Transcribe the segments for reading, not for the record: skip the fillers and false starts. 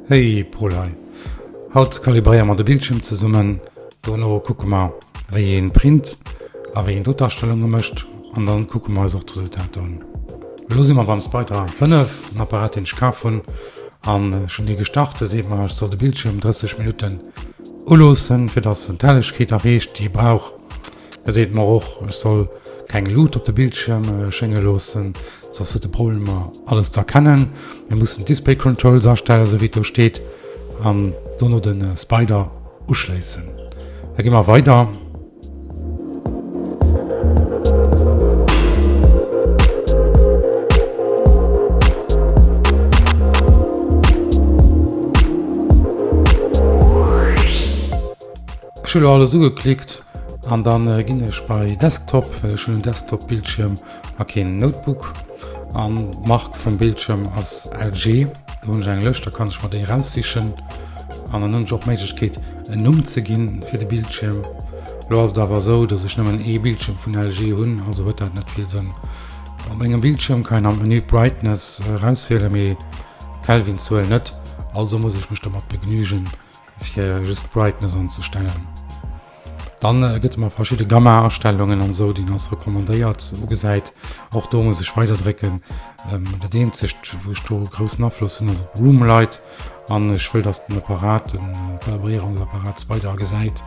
Hey Paul hei. Haut kalibréiere mer de Bildschierm zesummen. Dono kucke mer wéi een print a wéi een do d'Astellunge mécht an dann kucke mer eis och d'Resultater un. Elo si mer beim Spyder 5, en Apparat deen ech kaf hunn an ech hunn dee gestart. E seet mer ech soll de Bildschierm 30 Minutten uloossen fir dass en d'Hellegkeet erreecht déi e brauch. E seet mer och, ech soll keng Luut op de Bildschierm schénge loossen, soss huet e Problemer alles ze erkennen. Mir mussen d'Display Controls astellen, esou wéi et do steet, an dono de Spider uschléissen. Da gi mer weider. Ech hu lo alles ugeklickt an dann ginn ech bei Desktop, well ech hunn en Desktop-Bildschierm a keen Notebook. An d'Mark vum Bildschierm ass LG. Do hunn ech eng Lëscht, da kann ech mer déi eraussichen. An dann hunn ech och d'Méiglechkeet en Numm ze ginn fir de Bildschierm. Lo ass et awer esou, datt ech nëmmen ee Bildschierm vun LG hunn, also huet dat net vill Sënn. Op mengem Bildschierm kann een am Menü d'Brightness erauswielen, mee d'Kelvin-Zuel net, also muss ech mech domat begnügen. Fir just d'Brightness anzestellen. Dann gëtt e mer verschidde Gamma-Astellungen an esou, déi ass recommandéiert ugesäit. Och do muss ech weider drécken. Dat eenzegt wou ech do groussen Afloss hunn ass op Room Light an ech wëll dass den Apparat, den Kalibréierungsapparat weider gesäit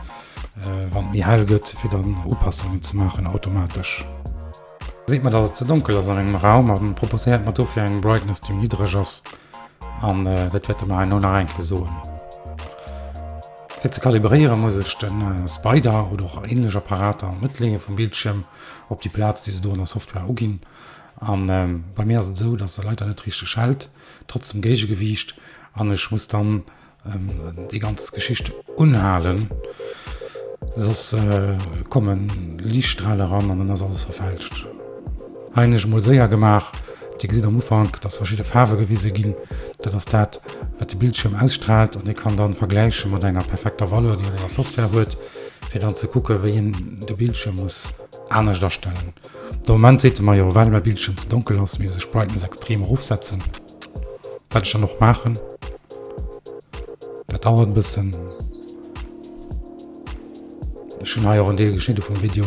wann et méi hell gëtt, fir dann Upassungen ze maachen automatesch. Seet mer dass et ze donkel ass an engem Raum an proposéiert mer dofir eng Brightness déi méi niddreg ass an dat wäerte mer herno nach eng Kéier soen. Fir ze kalibréiere muss ech de Spider oder och ähnlech Apparater an d'Mëtt leeë vum Bildschierm op déi Plaz déi se do an der Software uginn an bei mir ass et esou dass se leider net richteg hält trotz dem Géigegewiicht an ech muss dann Déi ganz Geschicht unhalen, soss komme Liichtstrale eran an dann ass alles verfälscht. Hei hunn ech emol séier gemaach. Dir gesitt am Ufank, dass verschidde Faarwe gewise ginn. Dat ass dat, wat de Bildschierm ausstraalt an dir kann dann vergläiche mat enger perfekter Valeur, déi een an der Software huet, fir dann ze kucke wéi een de Bildschierm muss anescht astellen. De Moment seet e mer jo, well mäi Bildschierm ze donkel ass, misst ech d'Brightness extrem erofsetzen. Wat ech dann och maachen. Dat dauert e bëssen. Ech hunn hei och en Deel geschnidde vum Video,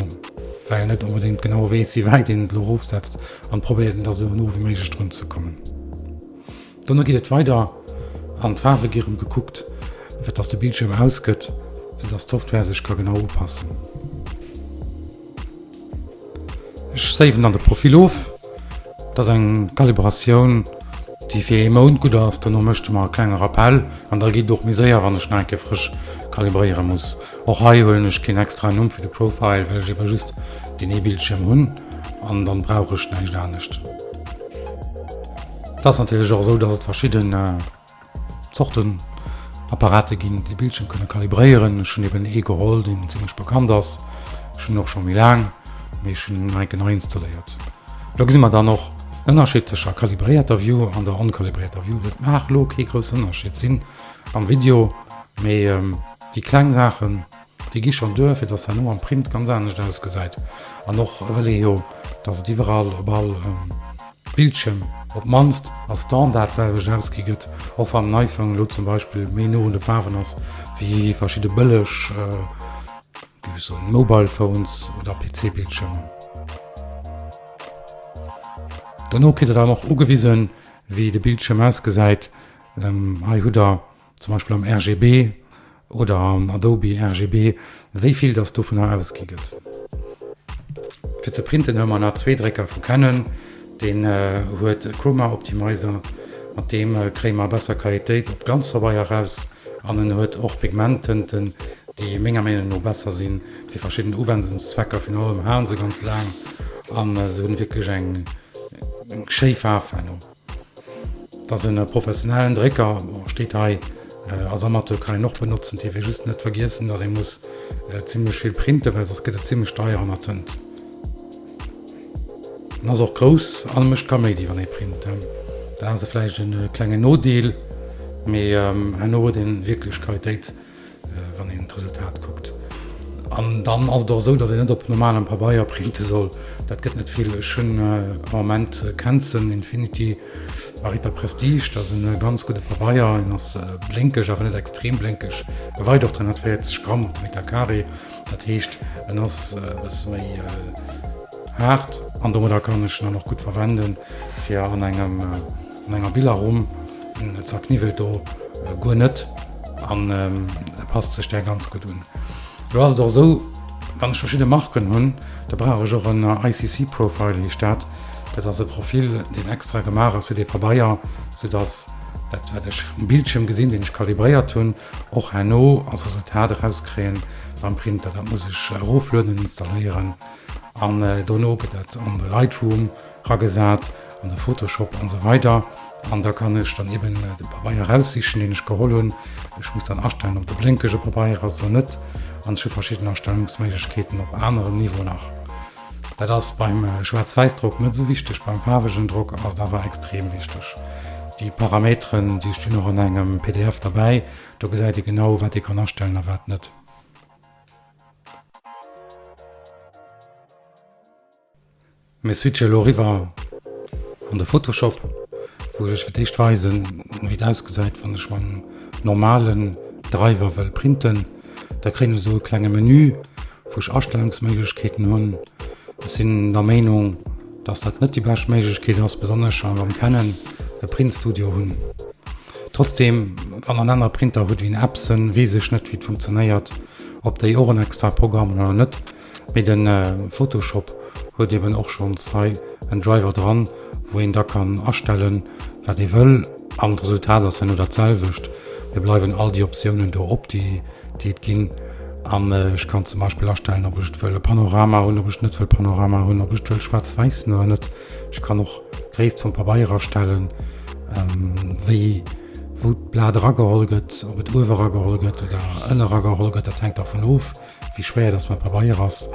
well net onbedéngt genau weess, wéi wäit een et elo erofsetzt an probéiert en da sou no wéi méiglech drun ze kommen. Dono geet et weider an d'Faarwe gi rëm gekuckt, fir dass de Bildschierm ausgëtt, sou dass d'Software sech ka genau upassen. Ech saven dann de Profil of. Dat ass eng Kalibratioun, déi fir ee Mount gutt ass. Dono mécht e mer e klenge Rappell an da geet et och méi séier, wann ech nach eng Kéier frësch kalibréiere muss. Och hei huelen ech keen extraen Numm fir de Profile, well ech ebe just deen ee Bildschierm hunn an dann brauch ech näischt anescht. Et ass natierlech och esou, dass et verschidden. Zorten Apparate ginn, déi Bildschierm kënne kalibréieren. Ech hunn eben ee geholl, deen zimmlech bekannt ass. Ech hunn en och scho méi laang, mee ech hunn en nach enke nei installéiert. Lo gesi mer dann och den Ënnerscheed tëscht der kalibréierter View an der onkalibréierter View. Dat mag lo kee groussen Ënnerscheed sinn am Video, mee déi kleng Saachen, déi gi schonn duer, fir dass herno am Print ganz anescht ausgesäit. An och wëll ee jo, dass et iwwerall op all. Bildschierm op d'mannst a Standard selwecht ausgi gëtt, och wann den iPhone elo zum Beispill méi no un de Faarwen ass wéi verschidde bëlleg, géif ech soen, Mobile Phones oder PC-Bildschiermer. Dono kritt der dann och ugewisen, wéi de Bildschierm ausgesäit. Hei hutt der zum Beispill am RGB oder am Adobe RGB, wéi vill dass dovunner ausgi gëtt. Fir ze printen hu mer nach zwee Drécker vu Canon. Deen huet e Chroma Optimizer, mat deem kréie mer besser Qualitéit op Glanzpabeier eraus an en huet och Pigmenttënten, déi menger Meenung no besser si fir verschidden Uwendungszwecker. Virun allem halen se ganz laang an se hunn wierklech eng schéi Faarf herno. Et ass en professionellen Drécker, bon steet hei, als Amateur kann een och benotzen, dierf ee just net vergiessen, dass ee muss zimlech vill printen, well soss gëtt et zimlech deier an der Tënt. En ass och grouss an mécht Kaméidi wann ee print, dat ass vläicht e klengen Nodeel, mee herno huet een wierklech Qualitéit. Wann een d'Resultat kuckt. An dann ass et och esou, datt een net op normalem Pabeier printe soll. Dat gëtt net vill. Ech hunn am Moment Canson Infinity Baryta Prestige. Dat ass e ganz gudde Pabeier. En ass blénkeg, awer net extrem blénkeg. E weit och 340 Gramm op de Meter Carré. Dat heescht, en ass e bësse méi haart an domadder kann ech en dann och gutt verwenden, fir an engem, an enger Billerrumm. En zerkniwwelt do guer net an e passt sech där ganz gutt un. Elo ass et och esou, wann ech verschidde Marken hunn, da brauch ech och en ICC Profile heescht dat. Dat ass e Profil, deen extra gemaach ass fir dee Pabeier, soudass dat wat ech um Bildschierm gesinn, deen ech kalibréiert hunn, och herno als Resultat erauskréien beim Printer. Dat muss ech eroflueden, installéieren an dono gëtt dat an de Lightroom ragesat, an de Photoshop an esou weider an da kann ech dann eben de Pabeier eraussichen, deen ech geholl hunn. Ech muss dann astellen, ob de blénkege Pabeier ass oder net an ech hu verschidden Astellungsméiglechkeeten op anerem Niveau nach. Dat ass beim Schwaarz-Wäiss-Drock net esou wichteg, beim faarwegen Drock ass et awer extrem wichteg. Déi Parameteren, déi stinn och an engem pdf derbäi, do gesäit ee genau, wat ee kann astellen a wat net. Mir switche elo eriwwer an de Photoshop, wou ech iech fir d'éischt weisen, wéi et ausgesäit, wann ech mam normalen Driver wëll printen. Da kréien ech esou e klenge Menü, wou ech Astellungsméiglechkeeten hunn. Ech sinn der Meenung, dass dat net déi bescht Méiglechkeet ass, besonnesch wa mer beim Canon e Printstudio hunn. Trotzdem, wann der en anere Printer hutt wéi en Epson, weess ech net, wéi et funktionéiert, ob déi och en extrae Programm hunn oder net. Mee den Photoshop huet eben och schonns hei en Driver dran, wou een da kann astellen wat ee wëll an d'Resultat ass herno dat selwecht. Mir bleiwen all déi Optiounen do op déi déi et ginn an ech kann zum Beispill astellen ob ech et wëll e Panorama hunn, ob ech net wëll Panorama hunn, ob ech et wëll schwaarz-wäiss hunn oder net. Ech kann och d'Gréisst vum Pabeier astellen, wéi wou d'Blat erageholl gëtt, ob et uewe erageholl gëtt oder ënne erageholl gëtt, dat hänkt dervun of. wéi schwéier dass mäi Pabeier ass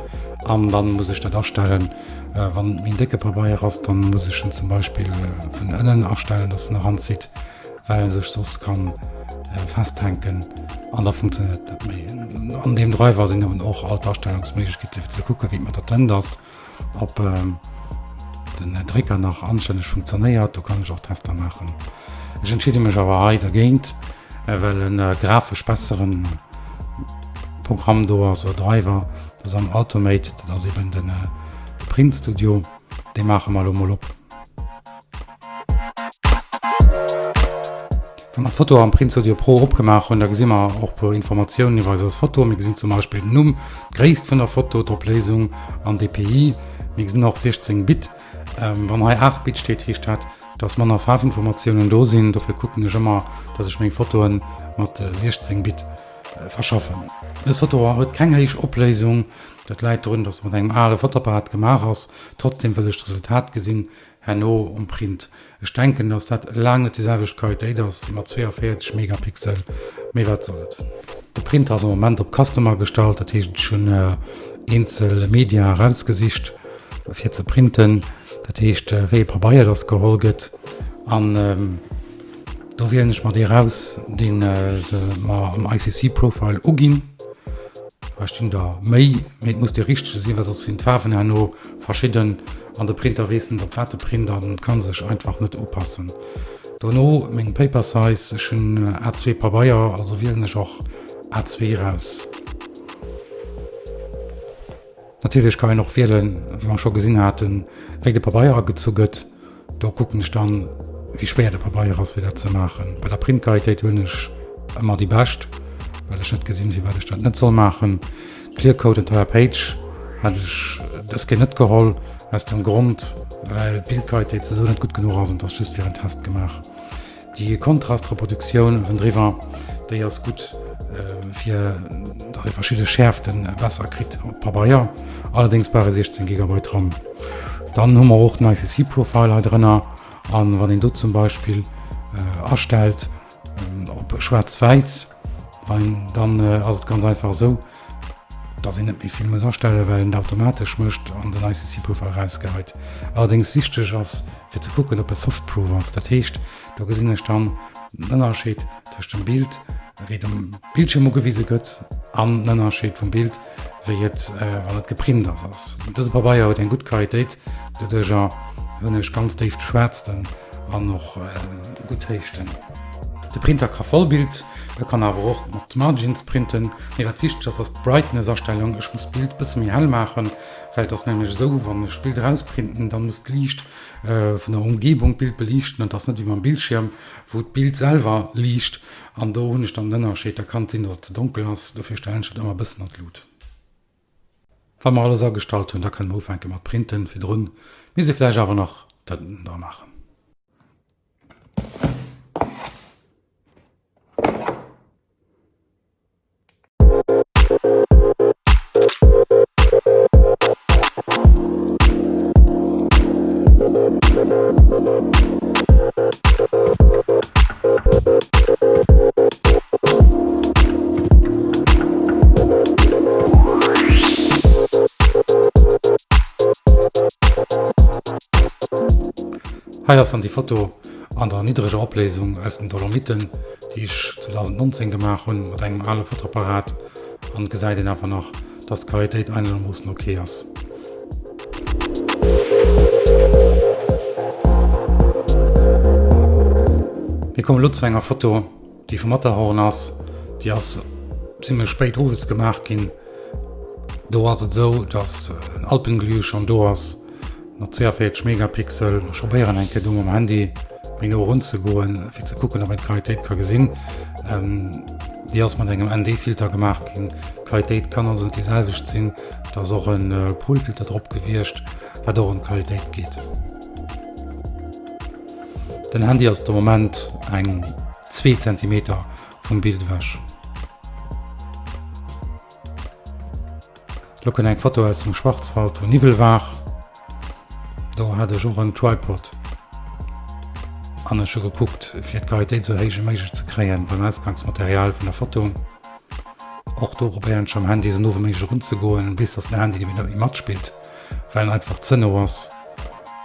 an dann muss ech dat astellen. Wann et méi en décke Pabeier ass, dann muss ech en zum Beispill vun ënnen astellen, dass en eranzitt, well en sech soss kann festhänken an da funktionéiert et net méi. An deem Driver sinn eben och all d'Astellungsméiglechkeete fir ze kucke wéi et mat der Tënt ass, ob den Drécker nach anstänneg funktionéiert. Do kann ech och Tester maachen. Ech entscheede mech awer hei dergéint. Well en grafesch besseren Programm do ass, oder Driver, dat ass am Automate, dat ass eben den Print Studio, dee maache mer elo mol op. Wa mer d'Foto am Print Studio Pro opgemaach hunn, da gesi mer och puer Informatiounen iwwer eis Foto. Mir gesinn zum Beispill den Numm, d'Gréisst vun der Foto, d'Opléisung an DPI. Mir gesinn och 16 Bit. Wann hei 8 Bit steet, heescht dat, dass manner Faarfinformatiounen do sinn. Dofir kucken ech ëmmer, dass ech meng Fotoen mat 16 Bit verschaffen. Dës Foto huet keng héich Opléisung, dat läit drun, dass se mat engem ale Fotoapparat gemaach ass. Trotzdem wëll ech d'Resultat gesinn herno um Print. Ech denken, dass dat laang net déi selwecht Qualitéit ass wéi mat 42 Megapixel, mee wat soll et. De Printer ass am Moment op Customer gestallt, dat heescht ech hunn eenzel Media erausgesicht fir ze printen, dat heescht wéi ee Pabeier dass geholl gëtt an do wielen ech mer dee raus, deen se mer am ICC Profile uginn. Hei stinn der méi, mee et muss dee richtege sinn, well soss sinn d'Faarwen herno verschidden an de Printer weess net op wat e print an kann sech einfach net upassen. Dono meng Paper Size, ech hunn A2 Pabeier, also wielen ech och A2 raus. Natierlech kann een och wielen, wéi mer scho gesinn haten, wéi de Pabeier agezu gëtt. Do kucken ech dann, wéi schwéier de Pabeier ass, fir dat ze maachen. Bei der Printqualitéit huelen ech ëmmer déi bescht, well ech net gesinn, firwat ech dat net soll maachen. Clear Coat Entire Page hat ech dës Kéier net geholl, aus dem Grond, well d'Bildqualitéit souwisou net gutt genuch ass an et ass just fir en Test gemaach. Déi Kontrastreproduktioun ewendriwwer, déi ass gutt fir datt ee verschidde Schäerfte besser kritt op Pabeier. Allerdéngs brauch ee 16 Gigabyte RAM. Dann hu mer och den ICC Profile hei drënner an wann een do zum Beispill astellt op schwaarz-wäiss, dann ass et ganz einfach esou, dass een net méi vill muss astellen, well en et automatesch mécht an den ICC Profile erausgeheit. Allerdéngs wichteg ass fir ze kucken op e Softproof ass, dat heescht do gesinn ech dann den Ënnerscheed tëscht dem Bild wéi et um Bildschierm ugewise gëtt. an den Ënnerscheed vum Bild wéi et wann et geprint ass ass. Dëse Pabeier huet eng gutt Qualitéit, doduercher hunn ech ganz déif Schwäerzten an och gutt Héichten. De Printer ka Vollbild, e kann awer och mat Margins printen. Mee wat wichteg ass, ass d'Brightness-Astellung. Ech muss d'Bild bësse méi hell maachen, well et ass nämlech esou, wann ech d'Bild erausprinten, da muss d'Liicht vun der Umgebung d'Bild beliichten an et ass net wéi mam Bildschierm, wou d'Bild selwer liicht. An do hunn ech dann den Ënnerscheed, da kann et sinn, dass et ze donkel ass, dofir stellen ech dat ëmmer e bëssen an d'Lut. Wa mer alles agestallt hunn, da kënne mer ufänke mat printen. Virdrun misst ee vläicht awer nach Tënten dra maachen. Hei ass dann déi Foto an der niddreger Opléisung aus den Dolomiten, déi ech 2019 gemaach hunn mat engem ale Fotoapparat an et gesäit een awer nach, dass d'Qualitéit einegermoossen ok ass. Mir kommen elo zu enger Foto, déi vum Matterhorn ass. Déi ass zimmlech spéit owes gemaach ginn. Do ass et esou, dass en Alpenglüh schonn do ass mat 42 Megapixel. Ech probéieren eng Kéier do mam Handy méi no erun ze goen, fir ze kucken, ob een d'Qualitéit ka gesinn. Déi ass mat engem ND-Filter gemaach ginn. D'Qualitéit kann also net déi selwecht sinn. Et ass och e Polfilter drop gewiescht, wat och ëm d'Qualitéit geet. Den Handy ass de Moment eng zwee Zentimeter vum Bild ewech. Lo kënnt eng Foto aus dem Schwarzwald wou Niwwel war. Do hat ech och en Tripod an ech hu gekuckt fir d'Qualitéit esou héich ewéi méiglech ze kréien beim Ausgangsmaterial vun der Foto. Och do probéieren ech mam Handy esou no wéi méiglech erun ze goen, bis dass den Handy net méi matspillt, well en einfach ze no ass.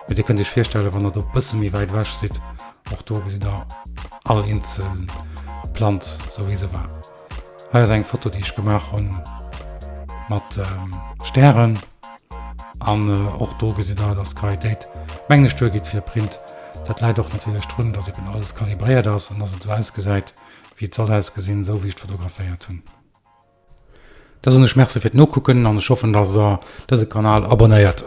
Mee dir kënnt iech virstellen, wann der do bësse méi wäit ewech sidd, och do gesitt der all eenzel Planz esou wéi se war. Hei ass eng Foto déi ech gemaach hunn mat Stären an och do gesitt der dass d'Qualitéit mengen ech duer geet fir e Print. Dat läit och natierlech drun dass eben alles kalibréiert ass an dass et esou ausgesäit wéi et soll ausgesinn, esou wéi ech et fotograféiert hunn. Da soen ech Merci fir d'Nokucken an ech hoffen dass der dëse Kanal abonnéiert.